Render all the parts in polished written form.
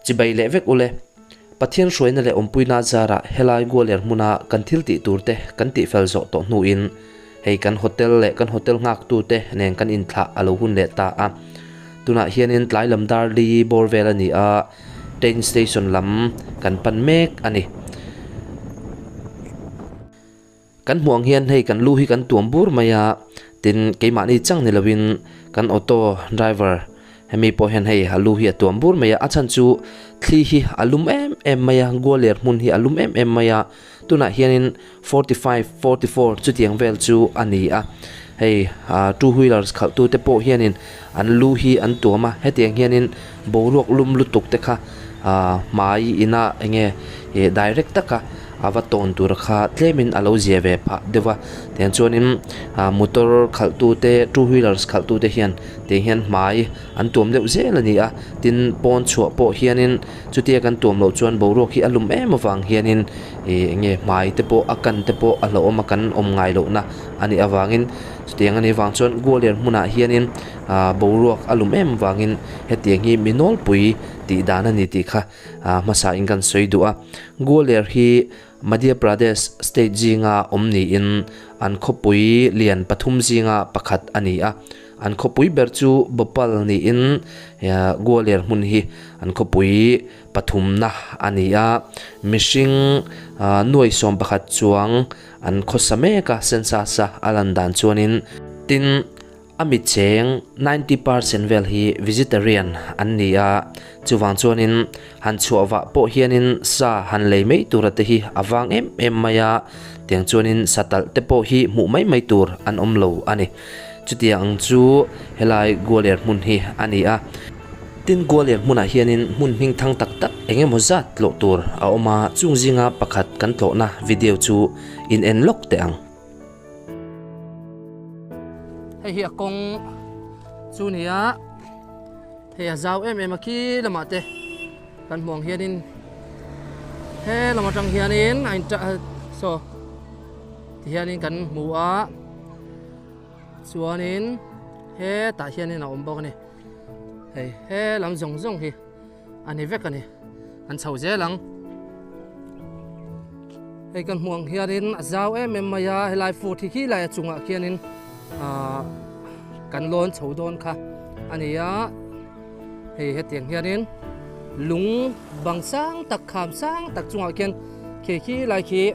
Chibai leh vek ule. Pathian hruaina leh awmpuina zarah helai Gwalior hmuna kan thil tih tur te kan tihfel zawh tawh hnuin hei kan hotel leh kan hotel nghaktu te nen kan inthlah a lo hun leh ta a. Tunah hianin tlai lam dar li bawr vel a ni a, train station lam kan pan mek a ni. Kan hmuh ang hian hei kan lu hi kan tuam bur mai a, tin keimahni chang ni lovin kan auto driver hemi pawh hian hei a lu hi a tuam bur mai a, a chhan chu thli hi a lum em em mai a, Gwalior hmun hi a lum em em mai a, tunah hianin 45, 44 chutiang vel chu a ni a, hei two wheelers khalhtu te pawh hianin an lu hi an tuam a, hetiang hianin boruak lum lutuk te kha hmai ina enge direct taka A va tawn tur kha tlemin a lo zia ve phah deuh a, tiang chuanin motor khalhtu te two wheelers khalhtu te hian tiang hian hmai an tuam deuh zel a ni a, tin pawn chhuah pawh hianin chutia kan tuam loh chuan boruak hi a lum em avang hianin ih eng nge hmai te pawh a kan te pawh a hlauhawm a kan awm ngai lohna a nih avangin chutiang a nih vang chuan Gwalior hmunah hianin ah boruak a lum em avangin hetiang hi mi nawlpui tih dan a ni tih kha Hmasa in kan sawi duh a, Gwalior hi Madhya Pradesh state zinga awm niin an khawpui lian pathum zinga pakhat a ni a. An khawpui ber chu Bhopal niin Gwalior hmun hi an khawpui pathumna a ni a. Mihring nuai 11 chuang an khawsa mek a, census a a lan dan chuanin. Tin, A mi cheng 90% vel hi vegetarian an ni a, chuvang chuanin han chhuah vah pawh hianin sa han lei mai tura te hi a vang em em mai a, tiang chuanin sa talh te pawh hi hmuh mai mai tur an awm lo a ni. Chutiang ang chu helai Gwalior hmun hi a ni a. Tin Gwalior hmunah hianin hmun hming thang tak tak eng emaw zat tlawh tur a awm a, chung zinga pakhat kan tlawhna video chu in en lawk teh ang. Hei hi a kawng chu ni a, hei a zau em em a khi lamah te kan hmuh ang hianin he lam atang hianin a in saw ti hianin kan hmu a chuanin hetah hianin a awm bawk a ni hei he lam zawng zawng hi. A ni vek a ni. An chho zel ang. Hei kan hmuh ang hianin a zau em em mai a, helai fur thi khi lai a chungah khianin ah kan lawn chho dawn kha a ni a. Hei hetiang hianin lung bang sang tak kham sang tak chungah khian khi khi lai khi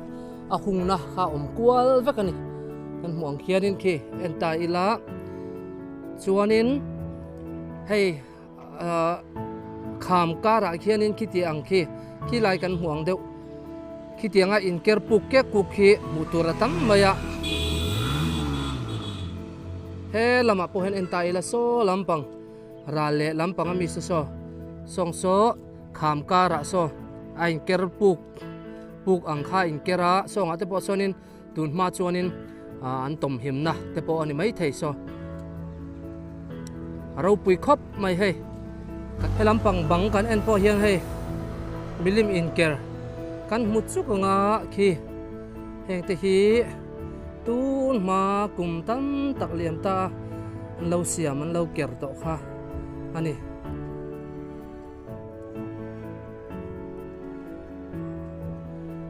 a hungna kha a awm kual vek a ni. Kan hmuh ang khianin khi en ta ila chuanin hei. Kham karah khianin khiti ang khi khilai kan hmu ang deuh. Khitianga inker puk kek kuk khi hmuh tur a tam mai a. He lamah pawh hian en ta ila saw lampang ral leh lampang ami saw saw sawng saw kham karah saw a inker puk puk ang kha a inker a sawngah te pawh sawnin Tun hma chuanin an tawmhimna te pawh a ni maithei saw. A ropui khawp mai hei. He lampang bang kan en pawh hian hei milim inker kan hmu chuk anga khi heng te hi tun hma kum tam tak liam ta an lo siam an lo ker tawh kha a ni.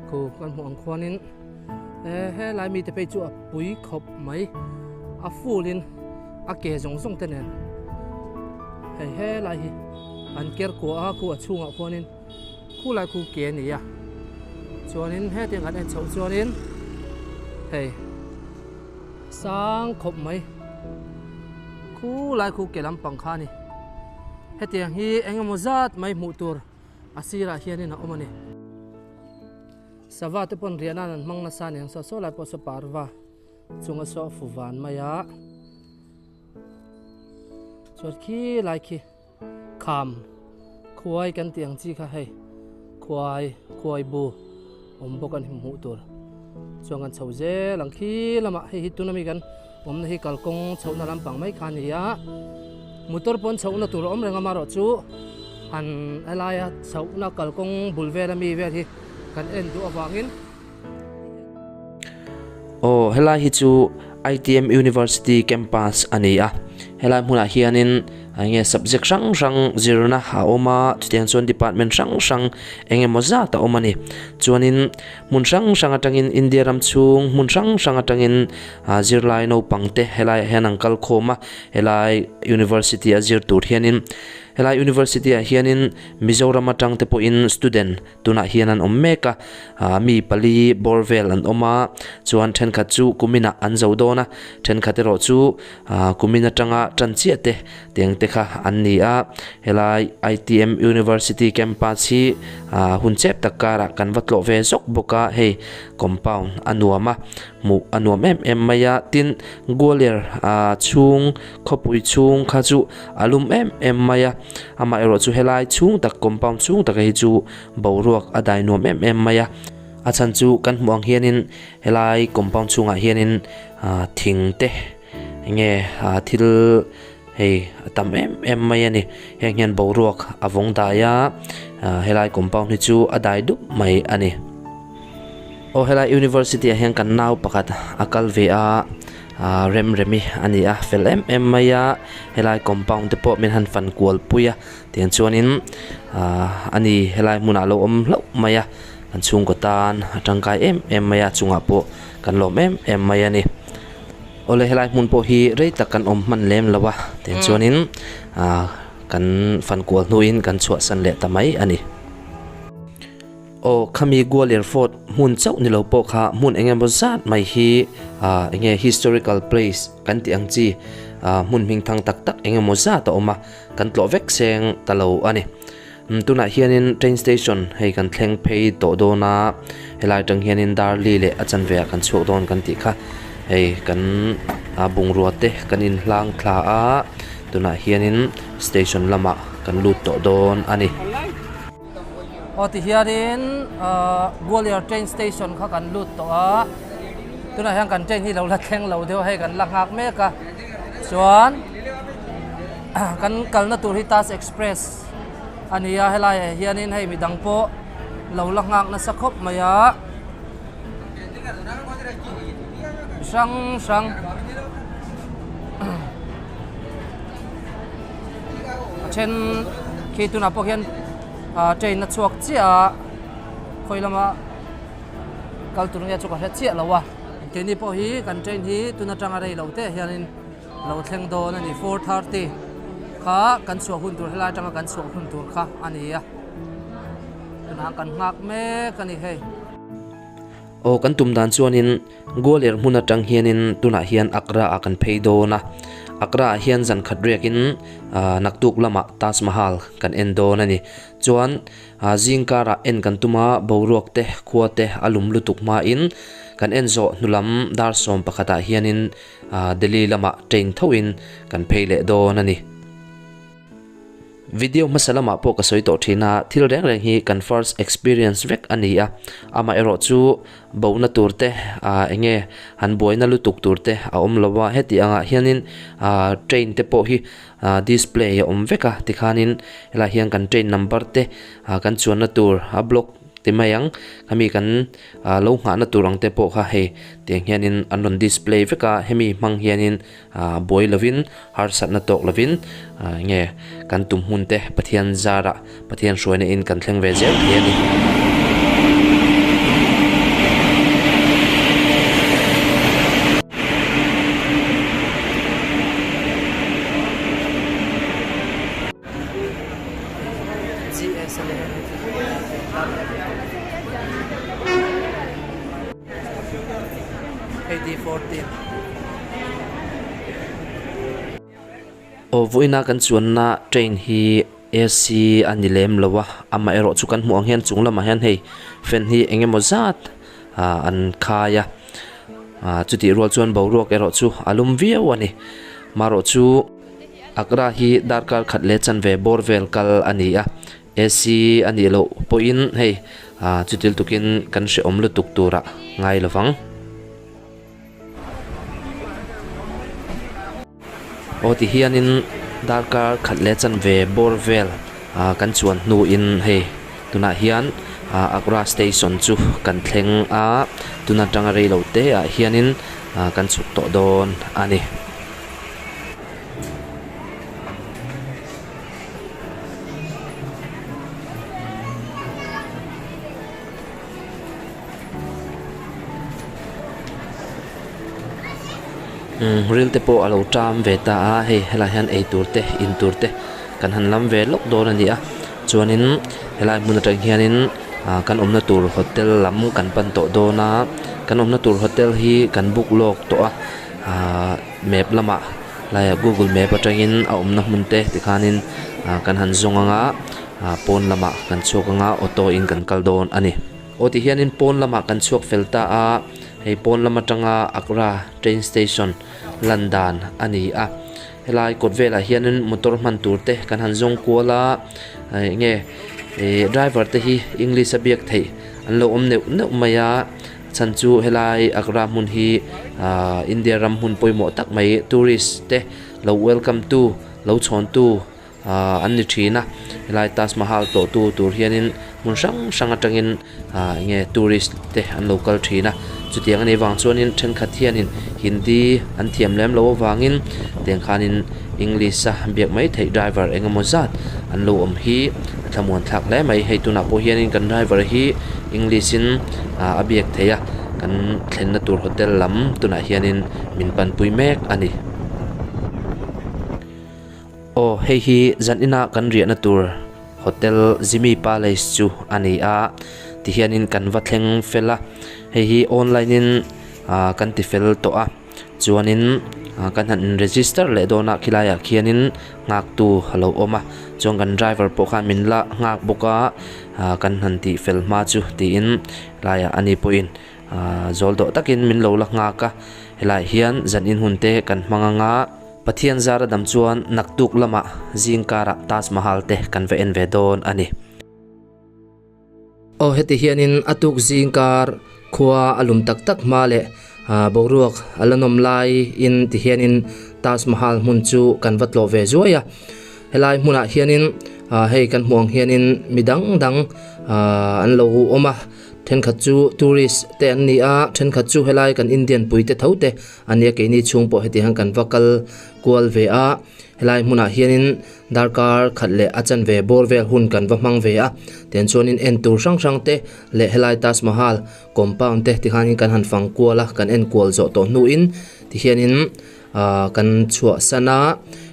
Khu kan hmuh ang khuanin e helai mite phei chu a pui khawp mai a full in a ke zawng zawng te nen hei helai hi an ker kuah a khu a chhungah khuanin khulai khu ke a ni a chuanin hetiang kan en chhoh chuanin hei sang khawp mai khulai khu ke lampang kha a ni. Hetiang hi eng emaw zat mai hmuh tur a sirah hianin a awm a ni. Sava te pawn riah nan an hmang nasa aniang saw saw lai pawh saw parva chunga saw a fu van mai a. Chuan khi lai khi kham khuai kan tih ang chi kha hei khuai khuai bu awm bawk a ni hmuh tur. Chuan kan chho zel ang khi lamah hei hi tuna mi kan Awmna hi kalkawng chhohna lampang mai kha a ni a, motor pawn chhohna tur a awm reng a amaherawhchu han helaia chhohna kalkawng bul vela mi vel hi kan en duh avangin. Aw, helai hi chu ITM University campus a ni a. Helai hmunah hianin eng nge subject hrang hrang zirna a awm a, chutiang chuan department hrang hrang eng emaw zat a awm a ni. Chuanin hmun hrang hrang atangin India ram chhung hmun hrang hrang atangin ah zirlai naupang te helaiah hian an kal khawm a, helai university a zir tur hianin helai university ah hianin Mizoram atang te pawhin student Tunah hian an awm mek a, ah mi pali bawr vel an awm a, chuan thenkhat chu kuminah an zo dawn a, thenkhat erawh chu ah kumin atanga tan chiah te tiang te kha an ni a, helai ITM University campus hi ah hun chep tak karah kan va tlawh ve zawk bawk a, hei compound a nuam a, hmuh a nuam em em mai a, tin Gwalior ah chhung Khawpui chhung kha chu a lum em em mai a, amaherawh chu helai chhung tak compound chhung taka hi chu boruak a dai nuam em em mai a, a chhan chu kan hmuh ang hianin helai compound chhungah hianin ah thing te enge ah thil hei a tam em em mai a ni, heng hian boruak a vawng dai a, ah helai compound hi chu a dai dup mai a ni. Aw helai university ah hian kan nau pakhat a kal ve a. Ahh rem remi a ni a fel em em mai a helai compound te pawh min han fan kual pui a tiang chuanin ahh a ni helai hmunah alo awm hlauh mai a kan chhungkaw tan a tangkai em em mai a chungah pawh kan lawm em em mai a ni awle helai hmun pawh hi rei tak kan awm hman lem lo a tiang chuanin ahh kan fan kual hnuin kan chhuahsan leh ta mai a ni. Aw, khami Gwalior Fort hmun chauh ni lo pawh kha hmun eng emaw zat mai hi ah eng nge historical place kan tih ang chi ah hmun hming thang tak tak eng emaw zat a awm a, kan tlawh vek seng ta lo a ni. Umm tunah hianin train station hei kan thleng phei tawh dawn a, helai atang hianin Darli leh a chanve ah kan chhuak dawn kan tih kha hei kan ah bungrua te kan inhlang thla a, tunah hianin station lamah kan lut tawh dawn a ni. Aw ti hianin Gwalior train station kha kan lut tawh a, tunah hian kan train hi lo la thleng lo deuh a hei kan la nghak mek a, chuan kan kalna tur hi Taj Express a ni a, helaiah hianin hei midang pawh lo la nghak nasa khawp mai a, hrang hrang. A then khi tunah pawh hian ah train a chhuak chiah a khawi lama kal tur nge chu ka hre chiah lo a keini pawh hi kan train hi tun atanga rei lo te hianin lo thleng dawn a ni 4:30 kha kan chhuah hun tur helai atanga kan chhuah hun tur kha a ni a tunah kan nghak mek a ni hei. Aw kan tum dan chuanin Gwalior hmun atang hianin tunah hian Agra ah kan phei dawn a, Agra ah hian zan khat riakin naktuk lamah Taj Mahal kan en dawn a ni. Chuan zing karah en kan tum a, boruak te, khua te a lum lutuk hmain kan en zawh hnulam dar 11 ah hianin Delhi lamah train thoin kan phei leh dawn a ni. Video hmasa lamah pawh ka sawi tawh thin a, thil reng reng hi kan first experience vek a ni a, amaherawh chu bohna tur te ah eng nge han buaina lutuk tur te a awm lo a, heti angah hianin ah train te pawh hi ah display a awm vek a, tikhanin helaiah hian kan train number te ah kan chuanna tur a block ti mai ang, khami kan ah lo nghahna tur ang te pawh kha hei tiang hianin an rawn display vek a, hemi hmang hianin Buai lovin, harsatna tawk lovin nge kan tum hmun te Pathian zarah, Pathian hruaina in kan thleng ve zel thei a ni. Aw vawiina kan chuanna train hi AC a ni lem lo a, amaherawh chu kan hmuh ang hian chung lamah hian hei fan hi eng emaw zat ah an khai a, ah chutih rual chuan boruak erawh chu a lum viau a ni. Marawh chu Agra hi darkar khat leh chanve bawr vel kal a ni a. AC a nih loh pawhin hei chutil tukin kan hrehawm lutuk turah ngai lo vang. Aw ti hianin darkar khat leh chanve bawr vel kan chuan hnuin hei tunah hian Agra station chu kan thleng a, tun atanga rei lo te ah hianin kan chhuk tawh dawn a ni. Ril te pawh a lo ṭam ve ta a, hei helaiah hian ei tur te in tur te kan han lam ve lawk dawn a ni a, chuanin helai hmun atang hianin ah kan awmna tur hotel lam kan pan tawh dawn a, kan awmna tur hotel hi kan book lawk tawh a, ah map lamah laiah google map atangin a awmna hmun te tikhanin ah kan han zawng ang a, ah pawn lamah kan chhuak ang a auto in kan kal dawn a ni. Aw ti hianin pawn lamah kan chhuak fel ta a, hei pawn lam atanga Agra train station lan dan a ni a, helai kawt velah hianin motor hman tur te kan han zawng kual a, eng nge ih driver te hi english a biak theih an lo awm neuh neuh mai a, chhan chu helai Agra hmun hi ah India ram hmun pawimawh tak mai tourist te lo welcome tu lo chhawn tu. Ahh an ni thin a helai Taj Mahal tlawh tu tur hianin hmun hrang hrang atangin ahh eng nge tourist te an lo kal thin a chutiang anih vang chuanin thenkhat hianin Hindi an thiam lem loh avangin tiang khanin English a biak mai theih driver eng emaw zat an lo awm hi a thlamuan thlak hle mai hei tunah pawh hianin kan driver hi English in ahh a biak theih a kan thlenna tur hotel lam tunah hianin min panpui mek a ni. Aw hei hi zan ina kan riahna tur hotel Zimi Palace chu a ni a tihianin kan va thleng fel a hei hi online in ah kan ti fel tawh a chuanin ah kan han in register leh dawn a khilaiah khianin nghaktu a lo awm a chuan kan driver pawh khan min la nghak bawk a ah kan han tih fel hma chu tiin helaiah ani pawhin ah zawl dawh takin min lo la nghak a helaiah hian zan in hun te kan hmang ang a. Pathian zara dam chuan naktuk lamah zing karah Taj Mahal te kan va en ve dawn a ni. Aw heti hianin a tuk zing kar khua a lum tak tak hma leh boruak a la nawm laiin ti hianin Taj Mahal hmun chu kan va tlawh ve zuai a. Helai hmunah hianin hei kan hmuh ang hianin mi dang dang an lo awm a, thenkhat chu tourist te an ni a, thenkhat chu helai kan Indian pui te tho te A nia keini chhung pawh heti hian kan va kal kual ve a, helai hmunah hianin darkar khat leh a chanve bawr vel hun kan va hmang ve a, tiang chuanin en tur hrang hrang te leh helai Taj Mahal compound te tikhanin kan han fang kual a, kan en kual zawh tawh hnuin tihianin ah kan chhuahsan a,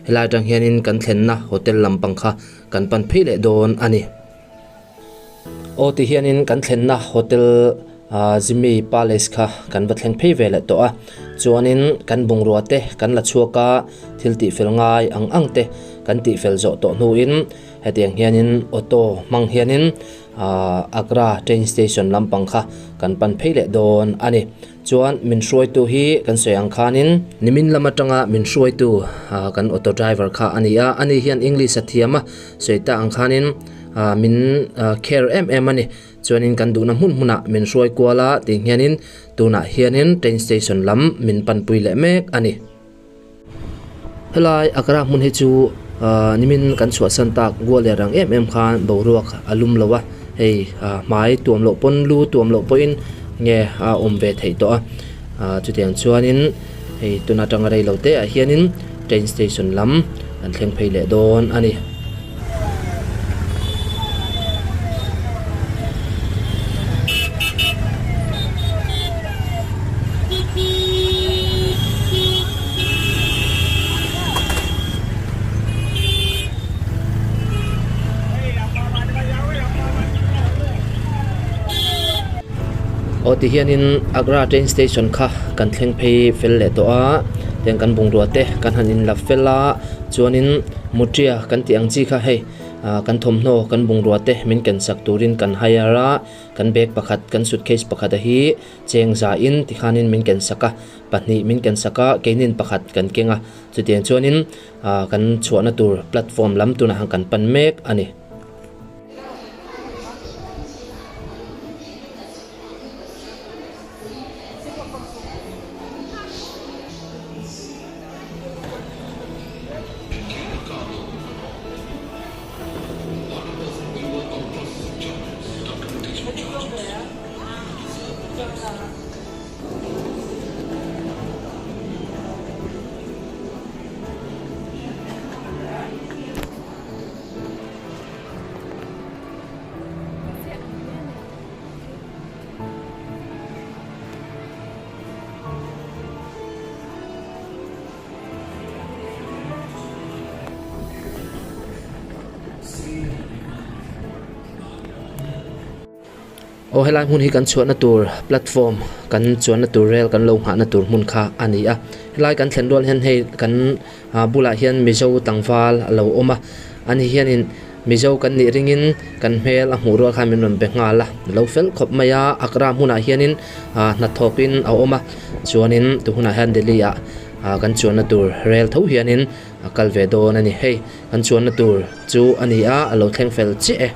helai atang hianin kan thlenna hotel lampang kha kan pan phei leh dawn a ni. Aw ti hianin kan thlenna hotel ah Zimi Palace kha kan va thleng phei ve leh tawh a, chuanin kan bungrua te kan la chhuak a, thil tihfel ngai ang ang te kan tihfel zawh tawh hnuin hetiang hianin auto hmang hianin ah Agra train station lampang kha kan pan phei leh dawn a ni. Chuan min hruaitu hi kan sawi ang khanin nimin lam atanga min hruaitu ah kan auto driver kha a ni a, ani hian English a thiam a, sawi ta ang khanin ah min care em em a ni. Chuanin kan duhna hmun hmunah min hruai kual a tih hianin tunah hianin train station lam min panpui leh mek a ni. Helai Agra hmun hi chu ah nimin kan chhuahsan tak Gwalior ang em em khan boruak a lum lo a, hei ah hmai tuam loh pawn lu tuam loh pawhin nge a awm ve theih tawh a, ah chutiang chuanin hei tun atanga rei lo te ah hianin train station lam an thleng phei leh dawn a ni. Aw ti hianin Agra train station kha kan thleng phei fel leh tawh a tiang kan bungrua te kan han inla fel a chuanin Mutria kan tih ang chi kha hei ah kan thawmhnaw kan bungrua te min ken sak turin kan hire a kan bag pakhat kan suitcase pakhat a hi cheng zain tikhanin min ken sak a pahnih min ken sak a keinin pakhat kan keng a chutiang chuanin ah kan chhuahna tur platform lam tunah han kan pan mek a ni. Aw helai hmun hi kan chhuahna tur platform kan chuanna tur rel kan lo nghahna tur hmun kha a ni a helai kan thlen rual hian hei kan bulah hian mizo tlangval a lo awm a ani hianin mizo kan nih ringin kan hmel a hmuh rual khan min rawn be nghal a lo fel khawp mai a Agra hmunah hianin hnathawkin a awm a chuanin tu hunah hian Delhi ah kan chuanna tur rel tho hianin a kal ve dawn a ni hei kan chuanna tur chu a ni a a lo thleng fel chiah e.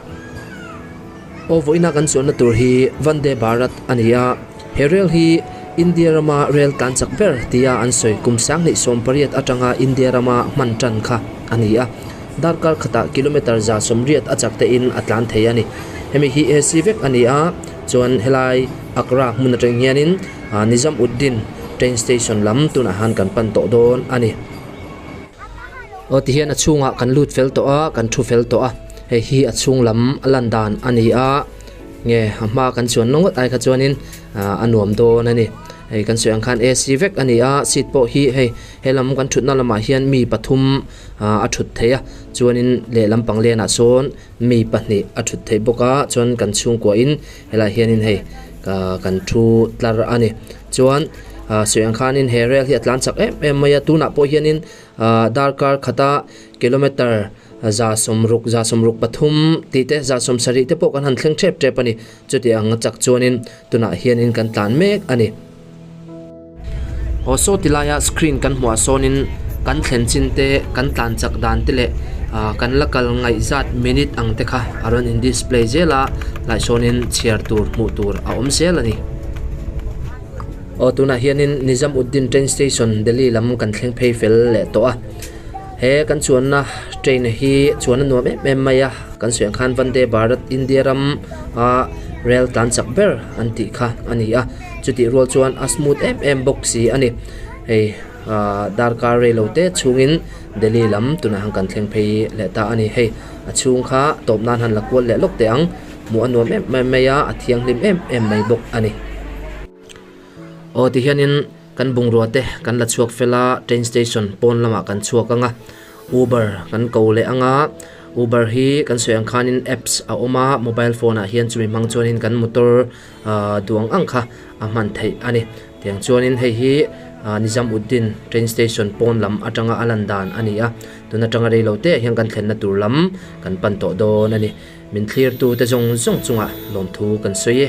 Aw vawiina kan chuanna tur hi Vande Bharat a ni a, he rel hi India rama rel tlan chak ber tia an sawi kum 2018 atanga India rama hman tan kha a ni a, darkar khatah kilometre 180 a chak tein a tlan thei a ni. Hemi hi AC vek a ni a, chuan helai Agra hmun atang hianin Nizamuddin train station lam tunah han kan pan tawh dawn a ni. Aw tihian a chhungah kan lut fel tawh a, kan thu fel tawh a, hei hi a chhung lam a lan dan a ni a, nge a hma kan chuan na ngawt ai kha chuanin a nuam dawn a ni. Hei kan sawi ang khan AC vek a ni a, seat pawh hi hei helam kan thutna lamah hian mi pathum a thut theih a, chuanin lehlam pang lenah sawn mi pahnih a thut theih bawk a, chuan kan chhungkuahin helaiah hianin hei kan thu tlar a ni. Chuan sawi ang khanin he rel hi a tlan chak em em mai a, tunah pawh hianin darkar khata kilometer 160, 163 tih te 170 te pawh kan han thleng tep tep a ni. Chuti ang chak chuanin tunah hianin kan tlan mek a ni. Aw saw ti laia screen kan hmuh ah sawnin kan thlen chin te kan tlan chak dan te leh kan la kal ngaih zat minute ang te kha a rawn in display zel a tlai sawnin chhiar tur hmuh tur a awm zel a ni. Aw tunah hianin Nizamuddin train station Delhi lam kan thleng phei fel leh tawh a he kan chuanna train hi chuan a nuam em em mai a kan sawi ang khan Vande Bharat India ram a rel tlan chak ber an tih kha a ni a. Chutih rual chuan a smooth em em bawk si a ni. Hei ah darkar rei lo te chhungin Delhi lam tunah han kan thleng phei leh ta a ni. Hei a chhung kha tawp nan han la kual leh lawk teh ang. Hmuh a nuam em em mai a, a thianghlim em em mai bawk a ni. Aw tihianin kan bungrua te kan la chhuak fel a, train station pawn lamah kan chhuak ang a. Uber kan ko leh ang a, Uber hi kan sawi ang khanin apps a awm a, mobile phone ah hian chumi hmang chuanin kan motor duh ang ang kha a hman theih a ni. Tiang chuanin hei hi Nizamuddin train station pawn lam atanga a lan dan a ni a, tun atanga rei lo te ah hian kan thlenna tur lam kan pan tawh dawn a ni. Min thlir tu te zawng zawng chungah lawmthu kan sawi e.